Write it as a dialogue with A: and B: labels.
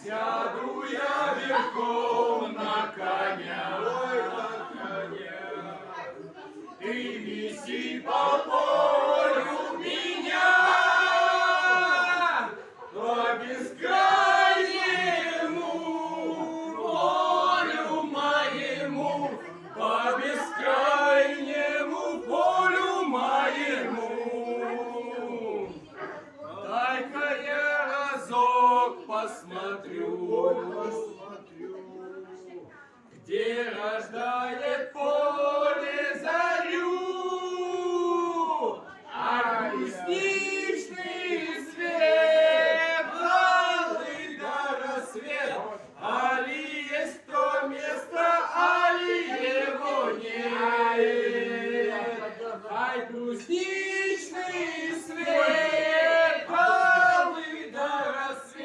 A: Сяду я верхом на коня.
B: Ой, на коня.
A: Ты вези по полю меня, по бескрайнему полю моему, по бескрайнему полю моему. Дай-ка я разок посмотрю.